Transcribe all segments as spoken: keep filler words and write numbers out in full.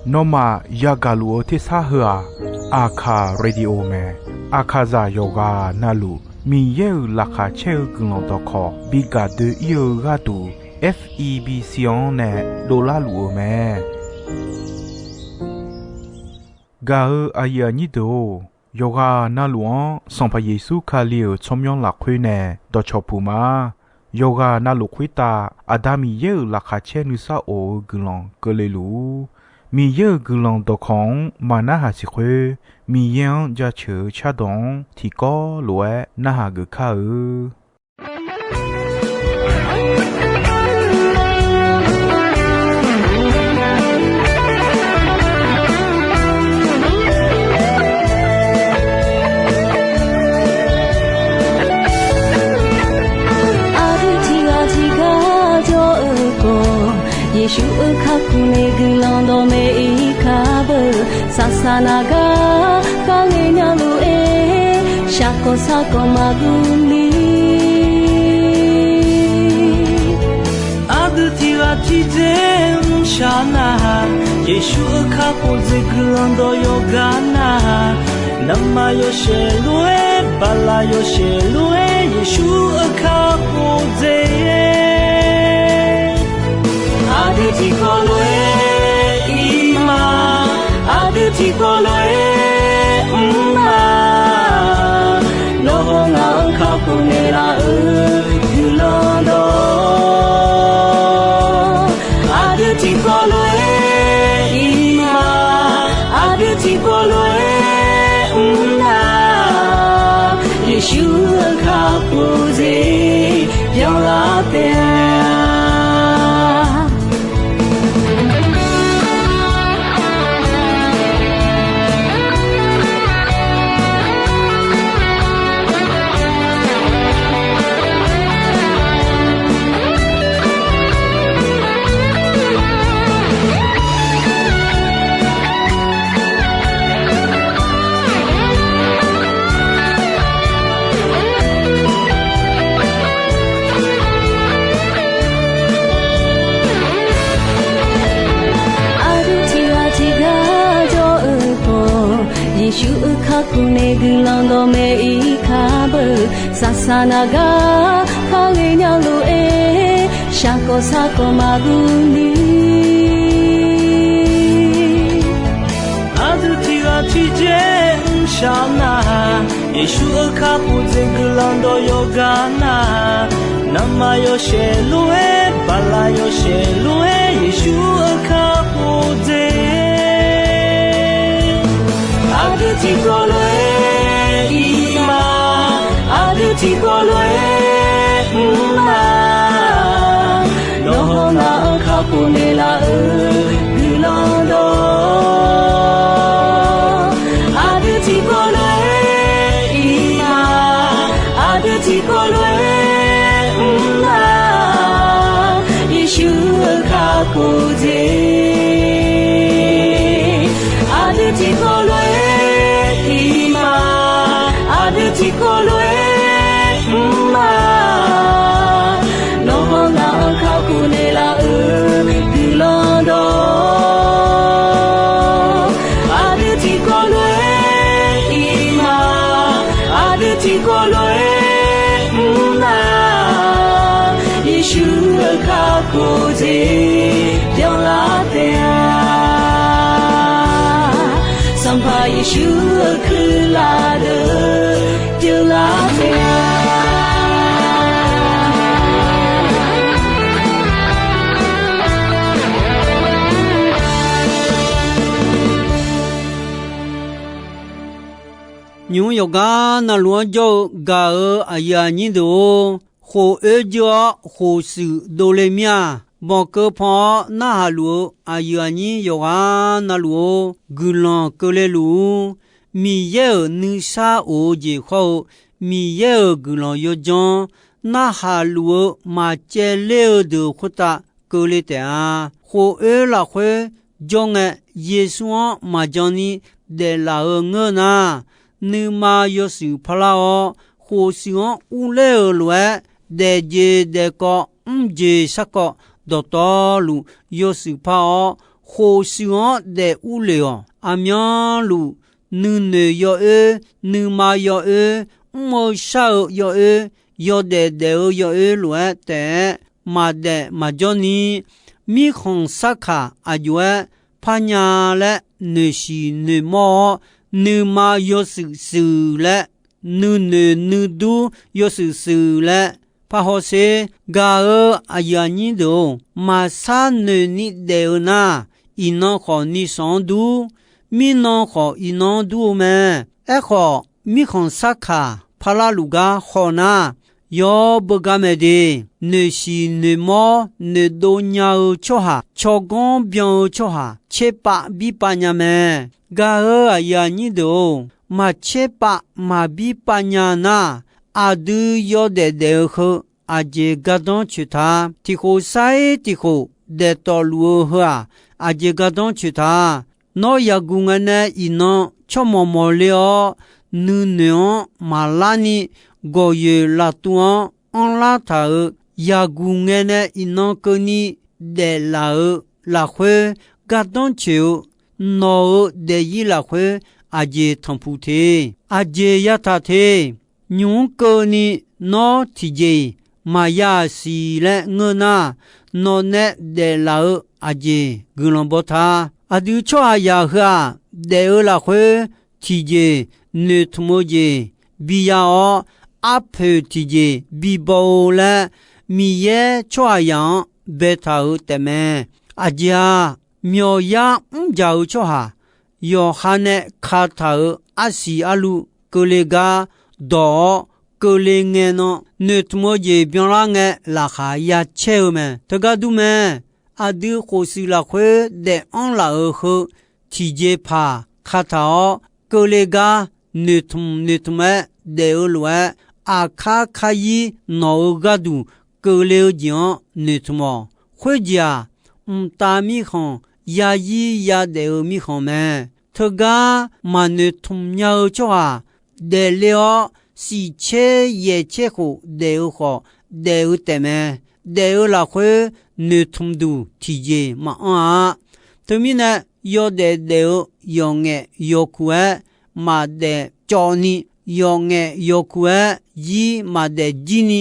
Nawmaf yagaq luf-eu tersar heu-aq, Aqkaq Radio mae. Aqkaqzaq yawqghaq navluf Miqyaer-euq laqkhaq caer-eu guiqlanq dawqkawq bi gaq doe-ir-eu gharduq, F E B C-anr nae dovlar luf-eu mae. Gaq-eu aqyuif aqnyir deuq-or, yawqghaq navluf-anr Sanqpaq Yeqsur Kali-euq tsawrmyanr lafkhoer nae dawqcawq puq ma. Yawqghaq navluf khoertav Aqda Miqyaer-euq laqkhaq caer nuisar of-eu guiqlanq keuvle luf-ur. Miqyaer-euq guiqlanq dawqkawq-anr maqnarhaq siq khoer, Miqyaer-anr jaceuq-eu cardawq-anr tiqkawv lof-aer narhaq geuf kar-eu. Aqdui tiqghaq tiqgar jawr-eu khawf, Yeqsur-euq kakhof nae guiqlanq dawqmaeq-ir kar beu. Saqsaq naq gar kharghae nya lof-aer, shaqkawq sarkawq maqguv ni. Aqdui tiqghaq tiqdzer mrshaq nar-aq, Yeqsur-euq kakhof dzaeq guiqlanq dawq yawqgar nar-aq, navmaqyawshaef lof-aer, baqlaqyawshaef lof-aer, Yeqsur-euq kakhof dzaeq. Aqdui tiqkawv lof-aer ir ma, aqdui tiqkawv lof-aer mr ma. Nawr hawr ngaq-anr kakhof naeqlaf-euq guiqlanq dawq, aqdui tiqkawv lof-aer ir ma, aqdui tiqkawv lof-aer mr nar, Yeqsur-euq kakhof dzaeq byanlar taef-a. Aqdui tiqghaq tiqgar jawr-eu khawf, Yeqsur-euq kakhof nae guiqlanq dawqmaeq-ir kar beu. Saqsaq naq gar kharghae nya lof-aer, shaqkawq sarkawq maqguv ni. Aqdui tiqghaq tiqdzer mrshaq nar-aq, Yeqsur-euq kakhof dzaeq guiqlanq dawq yawqgar nar-aq, navmaqyawshaef lof-aer, baqlaqyawshaef lof-aer, Yeqsur-euq kakhof dzaeq. Aqdui tiqkawv lof-aer ir ma, aqdui tiqkawv lof-aer mr ma. Nawr hawr ngaq-anr kakhof naeqlaf-euq guiqlanq dawq, aqdui tiqkawv lof-aer ir ma, aqdui tiqkawv lof-aer mr ma. Yeqsur-euq kakhof dzaeq, aqdui tiqkawv lof-aer ir ma, aqdui tiqkawv lof-aer mr ma. Nawr hawr ngaq-anr kakhof naeqlaf-euq guiqlanq dawq, aqdui tiqkawv lof-aer ir ma, aqdui tiqkawv lof-aer mr ma. Yeqsur-euq kakhof dzaeq byanlar taef-a. Sanqpaq Yeqsur-euq kuirlaf deuq byanlar taef-a. Nymq-mr yawqgar navluf-anr jawr-eu gaq-euq aqyuif aqnyir deuq-or, khof oer jir-awr khof shuif dovle mir-a. Banqkeuv pan-awr narhaq luf-eu aqyuif aqnyir yawqghaq navluf-or, guiqlanq keuvle luf-ur. Miqyaer-euq nuisar of-eu jeq khawr-eu, Miqyaer-euq guiqlanq yawdzanr narhaq luf-eu maqcaevler-eu deuq khoertav keuvle taef-a. Khof oer lafkhoer jawr ngae, Yeqsur-anr maqjan ni daeflaf-eu ngeur nar, nuima yawshuif parlar-awr, khof shuif-anr urler-euq lof-aer, daefjeq daefkawv mrjeq sarkawv dawqtawvluf yawshuif par-awr, khof shuif-anr daef urlef-awq. Aqmyanluf nuinoeq yawoer, nuima yawoer, mr-eu shar-eu yawoer, yawdaef daef-eu yawoer lof-aer taef-aer maqdaef maqjawr ni, mirkhanq sarkaq aqjox-aer parnya laer noeqshiq noeqmawr-awr, nuima yawshuif shuif laer, nuinoeq nuidur yawshuif shuif laer parhaw sher. Gaq-eu aqyuif aqnyir deuq-or, maqsar noeqni daef-eu nar, iqnan khawf nisanq-anr dur, mirnan khawf iqnan-anr dur-eu mae. Aerkhawf, mirkhanq sarkaq parlar luf gar haw nar, yawr beugar mae de. Noeqshiq noeqmawr noeqdov nya-eu tsawrhaq, tsawrganr byan-eu tsawrhaq, tserpav birpav nya mae. Gaq-eu aqyuif aqnyir deuq-or, maqtserpav maqbirpav nya nar, aqdui yawdaef daef-eu heu aqjeq gardanr coeq ta. Tiqkhof sar-ir tiqkhof daeftawf luf-eu heu-aq, aqjeq gardanr coeq ta. Nawr yaqguq ngae nae iqnan tsawrmawq mawqle-awr, nuinoeq-anr maqlar ni gawqyoeq laftuv-anr anrlar taq-euq, yaqguq ngae nae iqnan keuvni daeflaf-euq lafkhoer gardanr coeq-eu, nawq-euq daefzir lafkhoer aqjeq tanqpuq te, aqjeq yataq te. Nymq-mr keuvni nawr tiqjeq-iq maqya-aq siq laer ngeur nar, nawq nae daeflaf-eu aqjeq guiqlanq baw ta. Aqdui tsawrhaqzaq heu-aq, daef-eu lafkhoer tiqjeq noeqtmq-eu jeq biya-awr, arpoeq tiqjeq bibaw-eu laer Miqyaer tsawrhaqzaq-anr baetaq-euq taefmae. Aqjeq-aq, myawqyar mrjaq-eu tsawrhaq yawqha nae kataq-euq arsiq arluv keuvle gar dawq-awr, keuvle ngae nan noeqtmq-eu jeq byanlar ngae laqkhaq ya caer-eu mae. Teugar dur mae. Aqdui khofshuif lafkhoer daef-anr laf-euq heu tiqjeqpaq kataq-awr, keuvle gar noeqtmq noeqtmq-aer daef-eu lof-aer, aqkar karyir nawq-euq gharduq keuvle-eu jeq-anr noeqtmq-awq. Khoerjeq-aq, mqtav mirkhanq, yazir yadaef-eu mirkhanq mae. Teugar maqnoeqtmq nya-eu tsawrhaq daefle-awr, shifcaer yaefcaer khof daef-eu khawf, daef-eu taefmae. Daef-eu lafkhoer noeqtmq duq tiqjeq maqanr-a. Teumirnae, yawdaef daef-eu yawqngaef yawkuq-aer maqdaef cawv ni, yawqngaef yawkuq-aer zir maqdaef jir ni,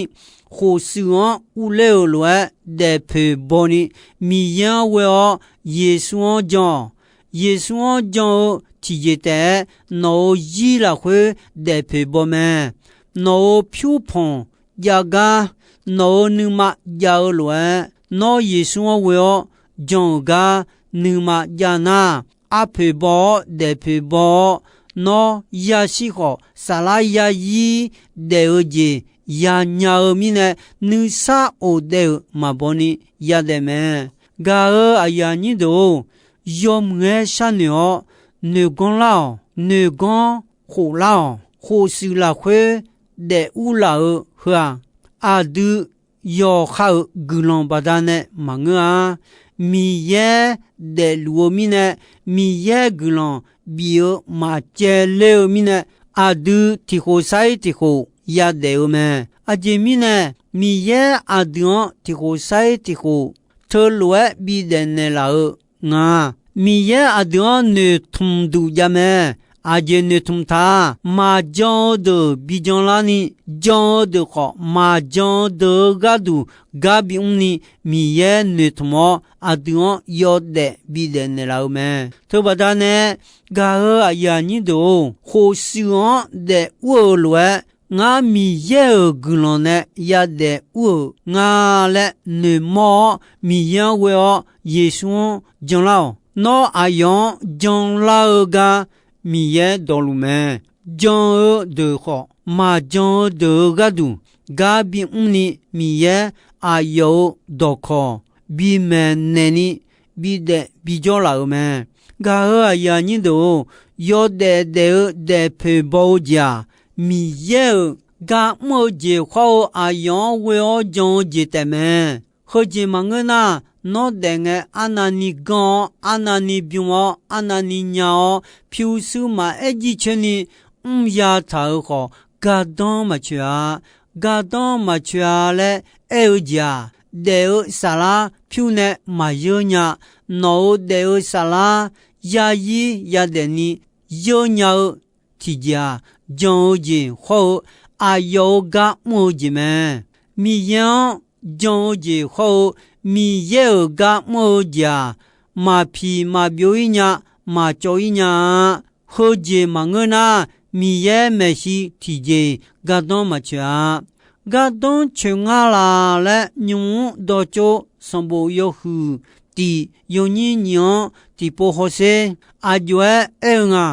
khofshuif-anr urler-euq lof-aer daefpoeq baw ni, Miqyaer-anr ghoe-awr Yeqsur-anr jan-awq. Yeqsur-anr jan-eu tiqjeq taef-aer nawq-euq zir lafkhoer daefpoeq baw mae. Nawq-euq pyur panq jav gar, nawq-euq nuima jav-eu lof-aer, nawr Yeqsur-anr ghoe-awr jan-euq gar nuima jav nar, arpoeq baw-awr daefpoeq baw-awr, nawr yashir khawf saflar yazir daef-eu jeq yanya-eu mirnae, nuisar of daef-euq maqbaw ni yadaef mae. Gaq-eu aqyuif aqnyir deuq-or, yawmuiq-aer sharnoeq-awr, noeqganr lar-awq. Noeqganr khof lar-awq. Khofshuif lafkhoer daef urlaf-eu heu-aq, aqdui yawqha-euq guiqlanq baqdanae maqngeur-a. Miqyaer daefluf-eu mirnae, Miqyaer guiqlanq bif-eu maqcaev ler-eu mirnae, aqdui tiqkhof sar-ir tiqkhof yadaef-eu mae. Aqjeq mirnae, Miqyaer aqdui-anr tiqkhof sar-ir tiqkhof teulof-aer bidaef naeqlaf-eu nga. Miqyaer aqdui-anr noeqtmq duq jav mae. Aqjeq noeqtmq ta, maqjan-eu deuq bijan larni, jan-eu deuq khawf maqjan-eu deuq-eu gharduq gar bimr ni, Miqyaer noeqtmq-awr aqdui-anr yawdaef bidaef naeqlaf-eu mae. Teubaqda nae gaq-eu aqyuif aqnyir deuq-or, khofshuif-anr daef ur-eu lof-aer, ngar Miqyaer-euq guiqlanq nae yadaef ur-euq nga laer noeqmawr-awr, Miqyaer-anr ghoe-awr Yeqsur-anr janlar-awq. Nawr aqyawf-anr janlar-eu gar Miqyaer dawqluf mae. Jan-eu deuq khawf, maqjan-eu deuq-eu gharduq gar bimr ni, Miqyaer aqyawf-euq dawqkawq bimaeq naeqni, bidaef bijawr laf-euq mae. Gaq-eu aqyuif aqnyir deuq-or, yawdaef daef-eu daefpoeq baw-eu jeq-aq, Miqyaer-euq gar mr-eu jeq khawr-eu aqyawf-anr ghoe-awr jan-eu jeq taef mae. Heujeq maqngeur nar, nawr daef ngae arnavni ganr-awr, arnavni bym-awr, arnavni nya-awr, pyurshuir maqaer jircoer ni mr ya taq-euq khawf, gardanr maqcoeq-a. Gardanr maqcoeq-a laer aer-eu jeq-aq, daef-eu saflar pyur nae maqyeur nya. Nawq-euq daef-eu saflar yaryir yadaef ni yeur nya-eu tiqjeq-aq, jan-eu jeq hawr-eu aqyawf-euq gar mr-eu jeq mae. Miqyaer-anr jan-eu jeq hawr-eu Miqyaer-euq gar mr-eu jeq-aq, maqpiq maqbyov-ir nya, maqcawv-ir nya-a. Heujeq maqngeur nar, Miqyaer maeqshi tiqjeq-iq gardanr maqtsoeq-a. Gardanr tsoeq nga laq laer nymq-mr dawqtsov sanqbof yawhuiq tiq yawnyir nyiq-anr tiqpov hawsher. Aqjox-aer aer-eu nga,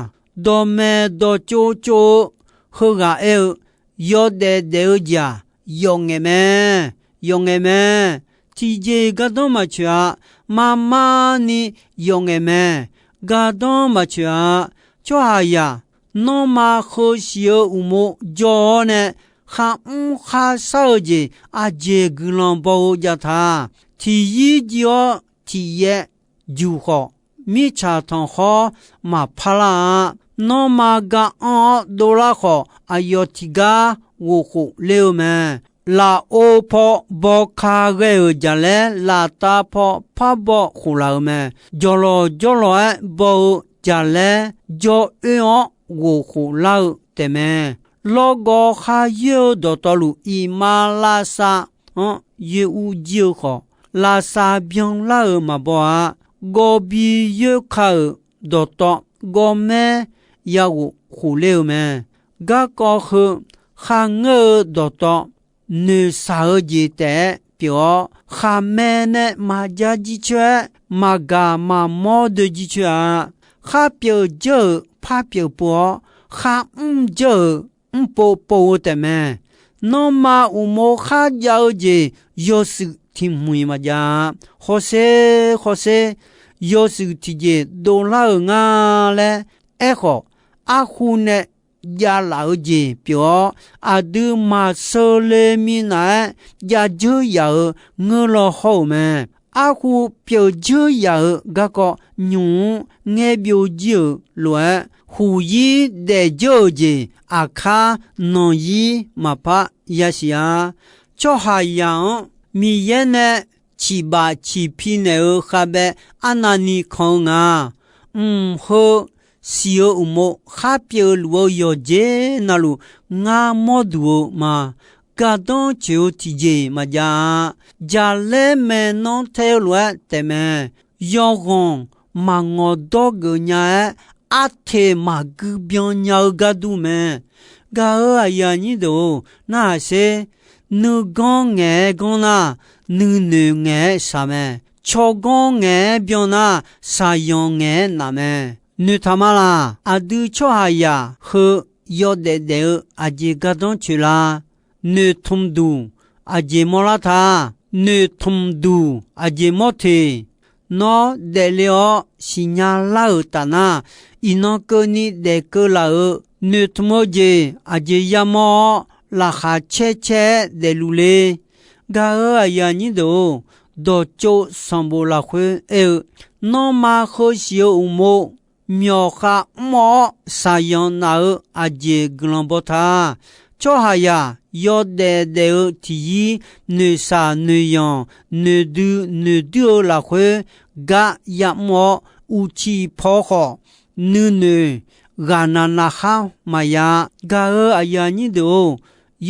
dawqmaeq dawqtsov tsov-eu heughaq aer-eu, yawdaef daef-eu jeq-aq, yawf ngaef mae, yawf ngaef mae. Tiqjeq-iq gardanr maqtsoeq-a. Marmar ni yawf ngaef mae, gardanr maqtsoeq-a. Tsawrhaqzaq, nanrma heu siq-eu uqmov jawr-awr nae, kharmr kharshar-eu jeq aqjeq guiqlanq baw-eu jav ta. Tiqyir jiv-awr tiqyaer juq khawf, mirtsaq tanqkhawr maqpar lar-a. Nanrma ga anr-awr dovlar khawf, aqyawf tiqgar ghof khof ler-eu mae. Lafov paw baw ka ghae-euq jaqlaer, laftav paw par baw khof laf-euq mae. Jawqlawq jawrlawq-aer baw-eu jaqlaer, jawr oer-awr ghof khof lar-eu taefmae. Lawrgawv kharyoer-eu dawqtawvluf, iqmalavshav-anr yoer ur jir-eu khawf, lavshav byanlar-euq maqbaw-a. Gawvbi yoerka-euq dawqtawv gawrmaer yaghof khof ler-eu mae. Garkawv heu kharngeur-eu dawqtawv noeqshaq-eu jeq taef-aer pyeuf-awr, khaqmae nae maqjav jircoer-aer, maqgaq maqmawr doe jircoer-a. Khar pyeuf dzeur-euq par pyeuf pov-awr, khar mr dzeur-euq mr pov pov-eu taefmae. Nanrma uqmov kharjav-eu jeq yawshuif tiq hmq-iq maqjav-a. Hawsher, hawsher, yawshuif tiqjeq dovlar-euq nga laer aerkhawf, arhu nae javlaf-eu jeq pyeuf-awr, aqdui maqsheu le minav-aer jav dzeur yaf-euq ngeur law hawr-euq mae. Arhu pyeuf dzeur yaf-euq garkawv nymq-mr ngaer byov jir-euq lof-aer, huq-ir daef dzeur-euq jeq aqkar nanq-ir maqpar yasiq-a. Tsawrhaqzaq-anr Miqyaer nae ciqbaf ciqpi naeq-eu khavbae arnavni kan-eu nga. Mq heu siq-eu uqmov khar pyeuf luf-eu yawqjeq navluf ngar mawr duq-eu ma. Gardanr tsoeq-eu tiqjeq maqjav-a. Jaqlaer maeqnan tae-eu lof-aer taefmae. Yawghanq maqngawq dawr geuf nya-aer, arteq maqgui byan nya-eu gar dur mae. Gaq-euq aqyuif aqnyir deuq-or, narhaq sher. Nuiganr ngaeq-aer ganr nar, nuinoeq ngaeq-aer shaq mae. Tsawrganr ngaeq-aer byan nar, shaqyanq ngaeq-aer naf mae. Noeqtaq ma laq? Aqdui tsawrhaqzaq heu yawdaef daef-eu aqjeq gardanr tsoeq la? Noeqtmq duq aqjeq mawrlar ta? Noeqtmq duq aqjeq mawr teq? Nawr daefle-awr siqnya lar-euq taf nar, iqnan keuvni daef keuv laf-euq noeqtmq-eu jeq aqjeq yamawr-awr, laqkhaq caer caer-aer daefluf le. Gaq-euq aqyuif aqnyir deuq-or, dawqtsov sanqbof lafkhoer aer-eu, nanrma heu siq-eu uqmov myawqkhav mr-awr shaqyanq naf-eu aqjeq guiqlanq baw ta? Tsawrhaqzaq yawdaef daef-eu tiqyir, noeqshaq noeqyanq noeqdui noeqdui-eu lafkhoer gar yamr-awr, uqcif paw khawf nuinoeq ghaqnav navkhar maqya. Gaq-euq aqyuif aqnyir deuq-or,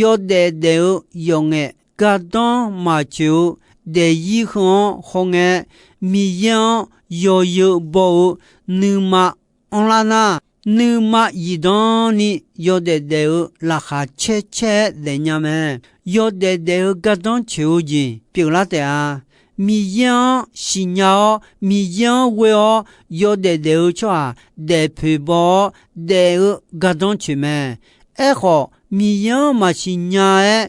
yawdaef daef-eu yawqngaef gardanr maqtsoeq-eu daefzir heu-anr hawngae, Miqyaer-anr yawzeu baw-eu nuima anrlar nar, nuima zifdan ni yawdaef daef-eu laqkhaq caer caer-aer daefnya mae. Yawdaef daef-eu gardanr tsoeq-eu jeq pyeuflar taef-a. Miqyaer-anr siqnya-awr, Miqyaer-anr ghoe-awr, yawdaef daef-eu tsawrhaq daefpoeq baw-awr daef-eu gardanr tsoeq mae. Aerkhawf, Miqyaer-anr maqsiq nya-aer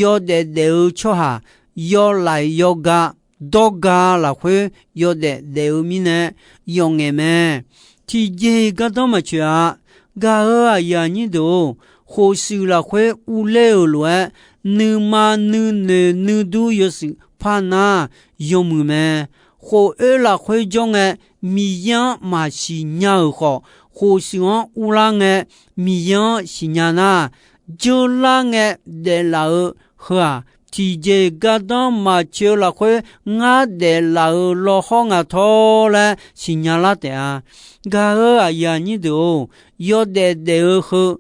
yawdaef daef-eu tsawrhaq yawlaeq yawga dawrga lafkhoer yawdaef daef-eu mirnae yawqngaef mae. Tiqjeq-iq gardanr maqtsoeq-a. Gaq-euq aqyuif aqnyir deuq-or, khof shuif lafkhoer urler-euq lof-aer, nuima nuinoeq nuidur yawshuif par nar yawmuiq mae. Khof oer lafkhoer jawr ngae, Miqyaer-anr maqsiq nya-euq khawf, khof shuif-anr urlar ngae, Miqyaer-anr siqnya nar, jeurlar ngae daeflaf-eu heu-aq, tiqjeq-iq gardanr maqcoeq-eu lafkhoer ngar daeflaf-euq lawhawr nga tawr laer siqnya lar taef-a. Gaq-eu aqyuif aqnyir deuq-or, yawdaef daef-eu heu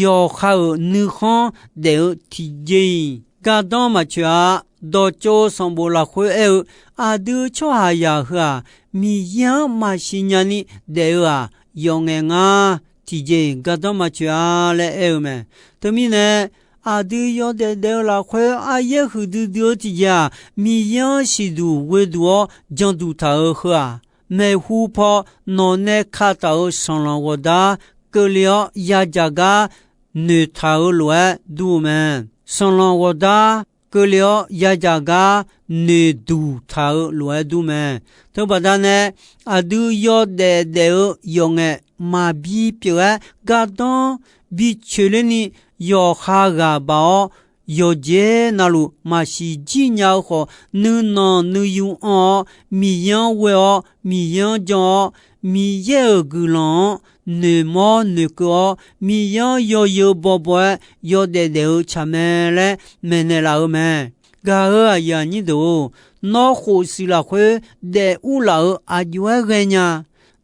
yawqha-euq nuikhanr daef-eu tiqjeq-iq gardanr maqcoeq-a. Dawqtsov sanqbof lafkhoer aer-eu, aqdui tsawrhaqzaq heu-aq, Miqyaer-anr maqsiq nyani daef-eu-aq, yawf ngaef ngar tiqjeq-iq gardanr maqcoeq-a laer aer-eu mae. Teumirnae, aqdui yawdaef daef-eu lafkhoer aryaer huiqdui dui-eu tiqjeq-aq, Miqyaer-anr siqduq ghoeduq-awr janduq taq-euq heu-aq, maeqhu paw nawq nae kataq-euq sanqlanq ghawqdar keuvle-awr yadzaq gar noeqtaq-eu lof-aer dur-eu mae. Sanqlanq ghawqdar keuvle-awr yadzaq gar noeqduq taq-eu lof-aer dur mae. Teubaqda nae, aqdui yawdaef daef-eu yawf ngaef maqbi pyeuf-aer gardanr bicoeq lerni yawqha ghaq baq-awr, yawqjeq navluf maqsiq jir nya-eu khawf, nuinanq nuiyu anr-awr, Miqyaer-anr ghoe-awr, Miqyaer-anr jan-awr, Miqyaer-euq guiqlanq-anr noeqmawr noeqkeuv-awr, Miqyaer-anr yawzeu bawbaw-aer yawdaef daef-eu tsaq mae laer maeqnaeq laf-eu mae. Gaq-eu aqyuif aqnyir deuq-or, nawr khof shuif lafkhoer daef ur laf-euq aqjox-aer ghaenya.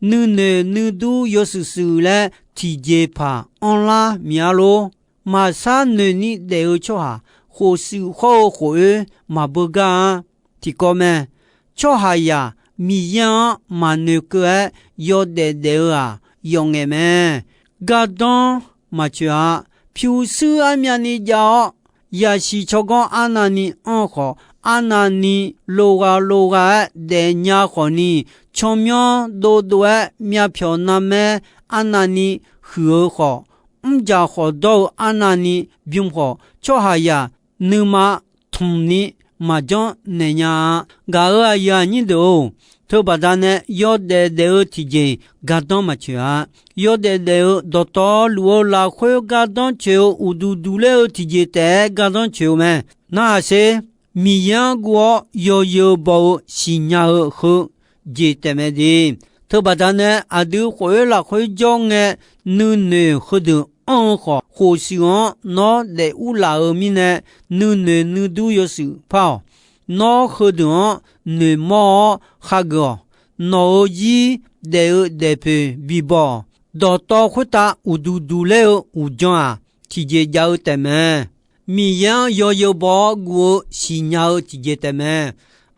Nuinoeq nuidur yawshuif shuif laer tiqjeqpaq anrlar miq-ar lor. Maqsar noeqni daef-eu tsawrhaq khof shuif hawr-eu khof-oer maqbeugar-a. Tiqkawv mae. Tsawrhaqzaq Miqyaer-anr maqnoeqkeuv-aer yawdaef daef-eu-aq, yawf ngaef mae. Gardanr maqcoeq-a. Pyurshuir armyavni jav-awr, yasiq tsawrganr arnavni anr-eu khawf, arnavni loghaq loghaq-aer daefnya khawfni, tsawrmyanr dovdov-aer myavpyawq narmaer arnavni huiq-eu khawf, mrjaq khawf dawr-eu arnavni bym khawf, tsawrhaqzaq nuima tmqni maqjanr naeq nya-a. Gaq-eu aqyuif aqnyir deuq-or, teubaqda nae yawdaef daef-eu tiqjeq-iq gardanr maqcoeq-a. Yawdaef daef-eu dawqtawvluf-eu lafkhoer gardanr coeq-eu uqduq duq ler-eu tiqjeq taef-aer gardanr coeq-eu mae. Narhaq sher. Miqyaer-anr guv-awr yawzeu baw-eu siqnya-eu heu jeq taef mae de. Teubaqda nae aqdui khof-oer lafkhoer jawr ngae, nuinoeq heudeuq anr-eu khawf, khof shuif-anr nawr daef ur laf-eu mirnae, nuinoeq nuidur yawshuif par-awq. Nawr heudeuq-anr noeqmawr-awr khageuf-awq. Nawq-euq zir daef-eu daefpoeq bibaw-awq. Dawqtawv khoertav uqduq duq ler-eu uqdzan-aq, tiqjeq jav-eu taef mae. Miqyaer-anr yawzeu baw-awr guv-eu siqnya-eu tiqjeq taef mae.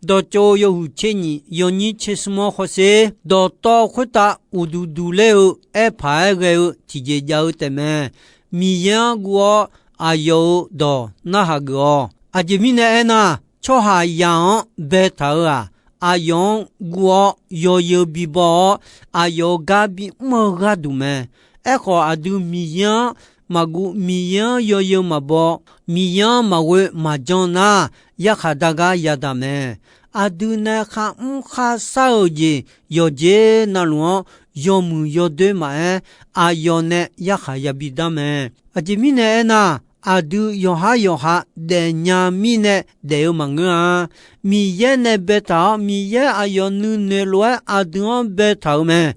Dawqtsov yawhuiq tser nyiq yawnyir tser smr-anr hawsher. Dawqtawv khoertav uqduq duq ler-eu aerpaq-aer ghae-eu tiqjeq jav-eu taef mae. Miqyaer-anr guv-awr aqyawf-euq dawq narhaq geuf-awq. Aqjeq mirnae aernar, tsawrhaqzaq-anr baetaq-eu-aq, aqyawf-anr guv-awr yawzeu bibaw-awr, aqyawf-euq gar bimr-eu gharduq mae. Aerkhawf, aqdui Miqyaer-anr maqguv, Miqyaer-anr yawzeu maqbaw, Miqyaer-anr maqghoe maqjan nar, yarkhaq dar gar yadaq mae. Aqdui nae kharmr kharsar-euq jeq yawqjeq navluf-anr yawmuiq yawdoer maqaer, aqyawf nae yarkhaq yabi dar mae. Aqjeq mirnae aernar, aqdui yawqhar yawqha daefnya mirnae daef-eu maqngeur-a. Miqyaer nae baetaq-awr, Miqyaer aqyawf nuinoeq lof-aer aqdui-anr baetaq-euq mae.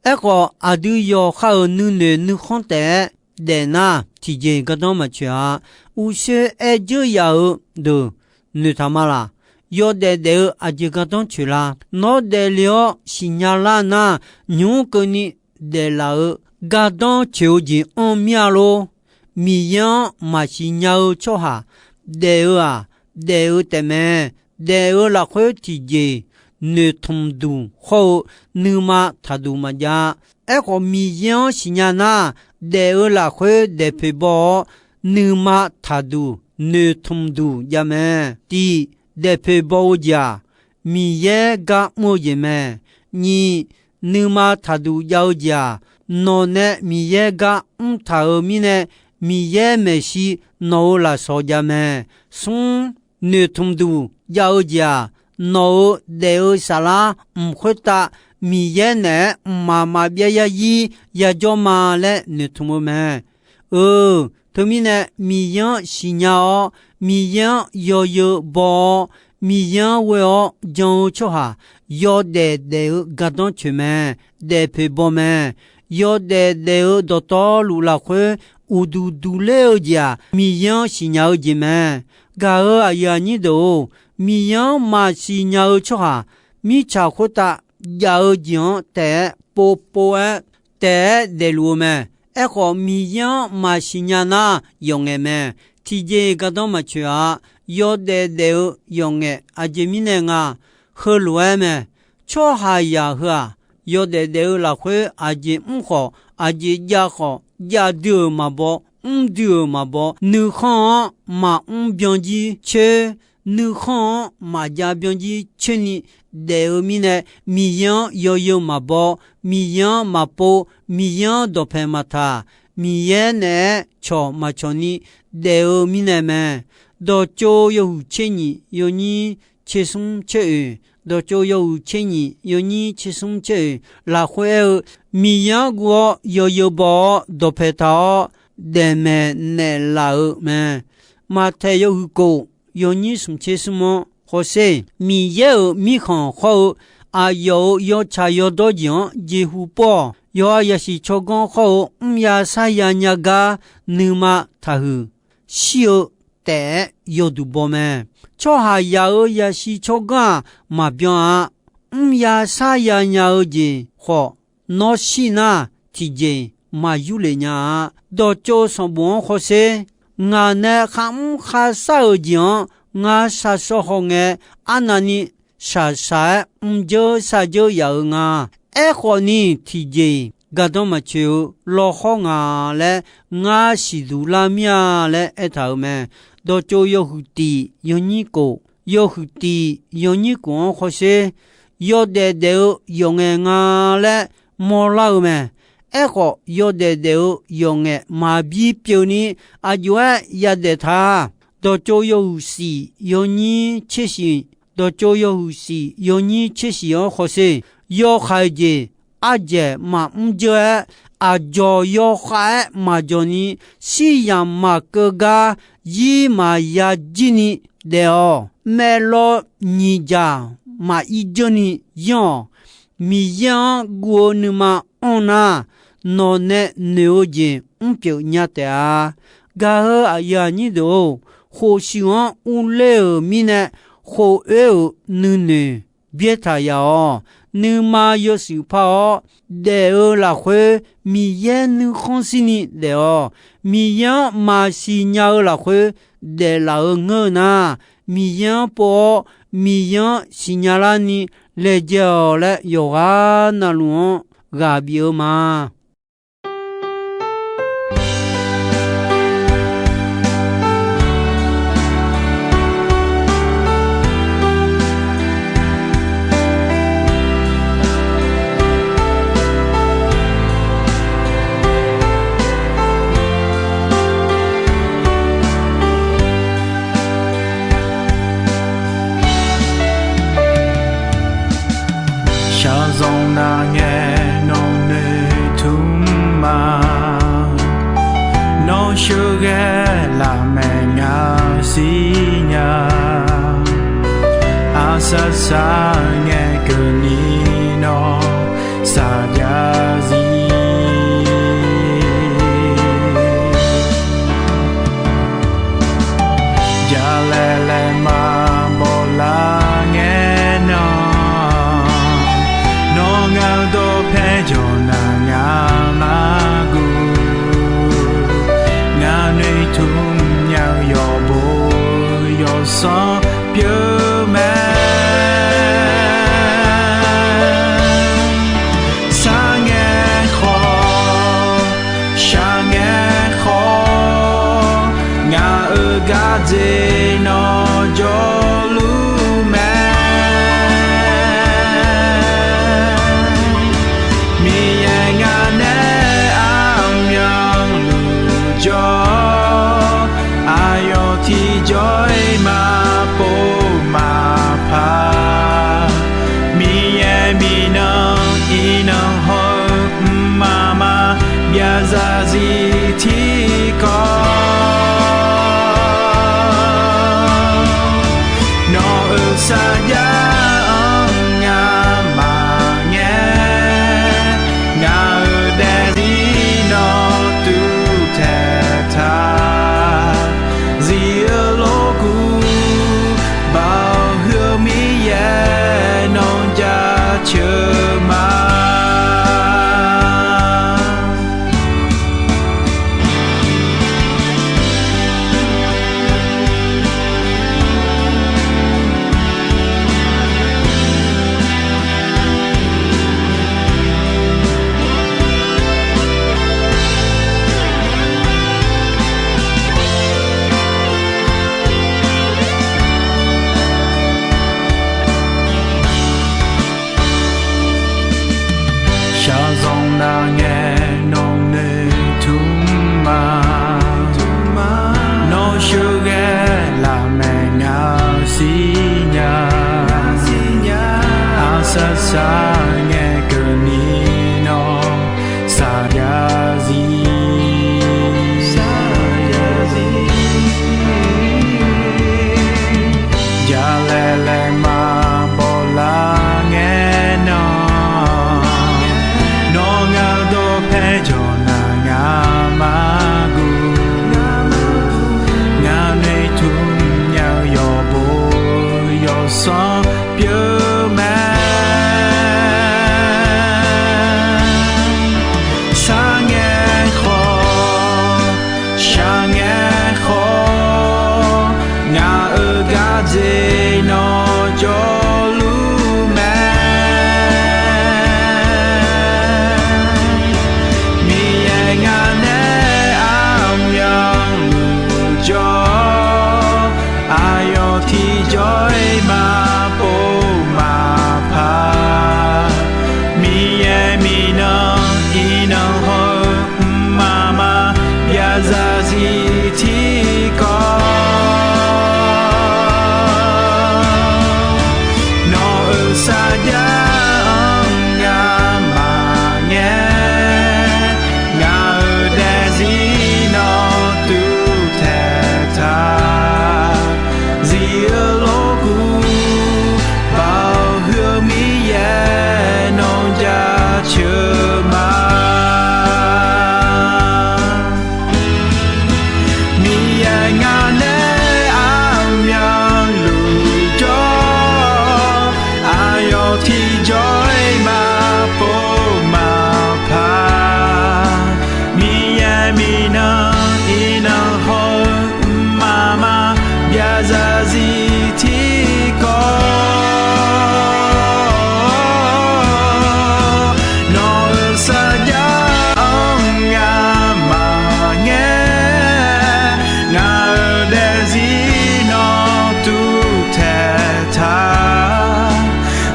Aerkhawf, aqdui yawqha-euq nuinoeq nuikhanr taef-aer daefnar, tiqjeq gardanr maqcoeq-a. Uqshoe aer dzeur yaf-eu deuq noeqtaq ma laq. Yawdaef daef-eu aqjeq gardanr coeq la? Nawr daefle-awr siqnya lar nar, nymq-mr keuvni daeflaf-eu gardanr coeq-eu jeq anr mir-a lor. Miqyaer-anr maqsiq nya-eu tsawrhaq daef-eu-aq, daef-eu taefmae. Daef-eu lafkhoer tiqjeq noeqtmq duq hawr-eu nuima taqduq maqjav. Aerkhawf, Miqyaer-anr siqnya nar, daef-eu lafkhoer daefpoeq baw-awr, nuima taqduq noeqtmq duq javmae. Tiq, daefpoeq baw-eu jeq-aq, Miqyaer gar mr-eu jeq mae. Nyiq, nuima taqduq jav-eu jeq-aq, nawq nae Miqyaer gar mrtaq-euq mirnae, Miqyaer maeqshi nawq-euq lafsawq javmae. Smr, noeqtmq duq jav-eu jeq-aq, nawq-euq daef-eu saflar mq khoertav Miqyaer naeq-aer mqmaq maqbyav yarzir yajawr ma laer noeqtmq-eu mae. Eu, teumirnae Miqyaer-anr siqnya-awr, Miqyaer-anr yawzeu baw-awr, Miqyaer-anr ghoe-awr jan-eu tsawrhaq, yawdaef daef-eu gardanr coeq mae, daefpoeq baw mae. Yawdaef daef-eu dawqtawvluf lafkhoer uqduq duq ler-eu jeq-aq, Miqyaer-anr siqnya-eu jeq mae. Gaq-euq aqyuif aqnyir deuq-or, Miqyaer-anr maqsiq nya-eu tsawrhaq, mirtsaq khoertav jaf-eu jeq-anr taef-aer povpov-aer taef-aer daefluf-eu mae. Aerkhawf, Miqyaer-anr maqsiq nya nar, yawqngaef mae. Tiqjeq-iq gardanr maqtsoeq-a. Yawdaef daef-eu yawqngaef aqjeq mirnae nga? Heulof-aer mae. Tsawrhaqzaq heu-aq, yawdaef daef-eu lafkhoer aqjeq mr khawf, aqjeq jav khawf, jav dui-euq maqbaw, mr dui-euq maqbaw, nuikhanr-anr maqmr byanjir coer, nuikhanr-anr maqjav byanjir coer ni daef-eu mirnae, Miqyaer-anr yawzeu maqbaw, Miqyaer-anr maqpov, Miqyaer-anr dawqpaeq maqtaq, Miqyaer naeq-aer cawq maqcawq ni daef-eu mirnae mae. Dawqtsov yawhuiq tser nyiq yawnyir tser smr tser oeq, dawqtsov yawhuiq tser nyiq yawnyir tser smr tser oeq lafkhoer aer-eu, Miqyaer-anr guv-awr yawzeu baw-awr dawqpaeq taq-awr, daefmaeq naeqlaf-eu mae. Maqtaeq yawhuiq kof yawnyir smq tser smr-anr hawsher, Miqyaer-euq mirkhanq hawr-eu aqyawf-euq yawtsaq yawdawr jeq-anr jeqhu pov-awq. Yawqha yasiq tsawrganr hawr-eu mrya sarya nya gar nuima taqhuiq shir-eu taef-aer yawduq baw mae. Tsawrhaqzaq-euq yasiq tsawrganr-aq maqbyan-a. Mrya sarya nya-eu jeq khawf, nawr shir nar, tiqjeq maqyur lef nya-a. Dawqtsov sanqbof-anr hawsher, ngaq nae kharmr kharshar-euq jeq-anr ngar shar shawr hawngae, arnavni shaqshaq-aer mrjeur sharjeur yaf-eu nga. Aerkhawfni, tiqjeq-iq gardanr maqtsoeq-eu lawkhawr nga laer ngar siqduq lar mir-a laer aertaq-euq mae. Dawqtsov yawhuiq tiq yawnyir kof, yawhuiq tiq yawnyir kof-anr hawsher, yawdaef daef-eu yawqngaef nga laer mawrlar-eu mae. Aerkhawf, yawdaef daef-eu yawqngaef maqbi pyeuf ni aqjox-aer yadaef ta. Dawqtsov yawhuiq shif yawnyir tser shif, dawqtsov yawhuiq shif yawnyir tser shif-anr hawsher, yawhaiq jeq ardzaeq maqmr dzeur-aer, aqdzawq yawkhav-aer maqdzawq ni, shiryamq maqkeuv gar zir maqya jir ni daef-awq. Maeqlawv nyiq dzaq maqir dzeur ni yanr-awq. Miqyaer-anr guv-eu nuima anr nar, nawq nae noeq-eu jeq mrpyeuf nya taef-a. Gaq-eu aqyuif aqnyir deuq-or, khof shuif-anr urler-euq mirnae, khof oer-euq nuinoeq byaertaq yaf-awq. Nuima yawshuif par-awr daef-eu lafkhoer, Miqyaer nuikhanr shirni daef-awq. Miqyaer-anr maqsiq nya-eu lafkhoer daeflaf-eu ngeur-eu nar, Miqyaer-anr pov-awr, Miqyaer-anr siqnya larni laejae-awq laer, yawqghaq navluf-anr ghaq bif-eu ma. Shaqzanq nar ngae nawq noeqtmq ma. Nawr sheuqghae lafmaeq nga siqnya. Aqsar sar ngae keuvni nawr saqjav zir. Jalaeq laeq maqbaw lar ngae nan, nawr ngaq-eu dawqpae jawq nar ngaq maqguv. Ngaq noeqtmq nya-eu yawqbo yawsanr pyeuf mae. Sar ngae khawf, shaq ngae khawf, ngaq-euq gardzer nawr jawrluf mae. Miqyaer ngaq nae aqmyanluf jawr, aqyawf tiqjawr-iq maqpov maqpar. Miqyaer minav iqnan haw-eu mqmaq maqbyav zarzir tiqkawv. Nawq-euq sarjax-anr ngamaf ngae, ngaq-euq daefzir nawr tuvtaeq taq. Zir-eu lorkuv ceuq ma. Shaqzanq nar ngae nawq noeqtmq ma. Nawr sheuqghae lafmaeq ngaq-eu siqnya. Aqsar sar ngae keuvni nawr saqjav zir. Jalaeq laeqma bawlar ngae nawr, nawr ngaq-eu dawqpae jawr nar ngaq maqguv. Ngaq noeqtmq nya-eu yawqbo yawsanr pyeuf mae. Sharngae khawf, sharngae khawf, ngaq-euq gardzer nawr jawrluf mae. Miqyaer ngaq nae armyanluf jawr, aqyawf tiqjawr-iq maqpov maqpaq. Miqyaer miqnan iqnan haw-eu mqmaq maqbyav zarzir tiqkawv. Nawq-euq sarjax-anr ngamaf ngae, ngaq-euq daefzir nawr tuvtaeq taq. Zif-eu lorkuv, Baoq huiq-eu Miqyaer nawq jaceuq ma. Miqyaer ngaq nae armyanluf jawr, aqyawf tiqjawr-iq maqpov maqpaq. Miqyaer miqnan iqnan haw-eu mqmaq maqbyav zarzir tiqkawv. Nawq-euq sarjax-anr ngamaf ngae, ngaq-euq daefzir nawr tuvtaeq taq.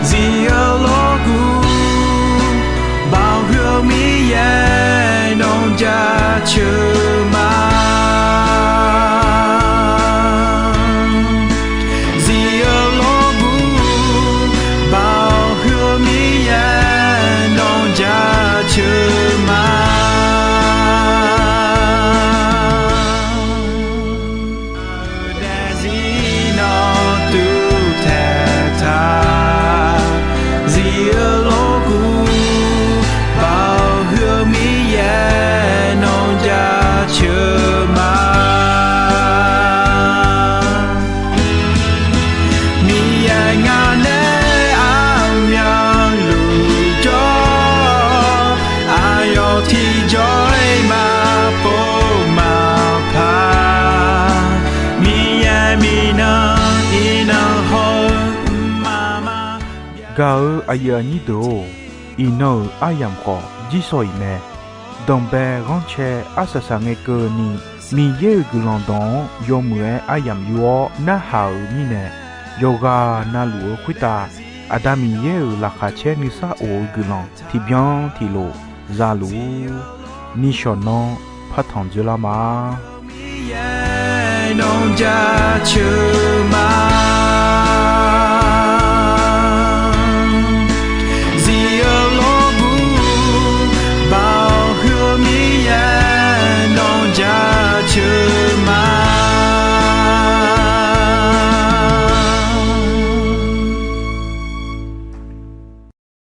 Zif-eu lorkuv, Baoq huiq-eu Miqyaer nawq jaceuq ma. Zif-eu lorkuv, Baoq huiq-eu Miqyaer nawq jaceuq ma. Daefzir nawr tuvtaeq taq. Zif-eu lorkuv, Baoq huiq-eu Miqyaer nawq jaceuq ma. Miqyaer ngaq nae armyanluf jawr, aqyawf tiqjawr-iq maqpov maqpaq. Miqyaer miqnan iqnan haw-eu mqmaq maqbyav. Gaq-euq aqyuif aqnyir deuq-or, iqnan-euq aryamq khawf jirsawq iq mae. Danqbae ghanrcae arsaq saq ngae keuvni, Miqyaer-euq guiqlanq dawq-anr yawmuiq-aer aryamq yur-awr narhaq-euq mirnae, yawqghaq navluf-eu khoertav Aqda Miqyaer-euq laqkhaq caer nuisar of-eu guiqlanq tiqbyan tiqlof za luf-ur. Nishawq nanr partanq dzoerlar ma. Miqyaer nawq jaceuq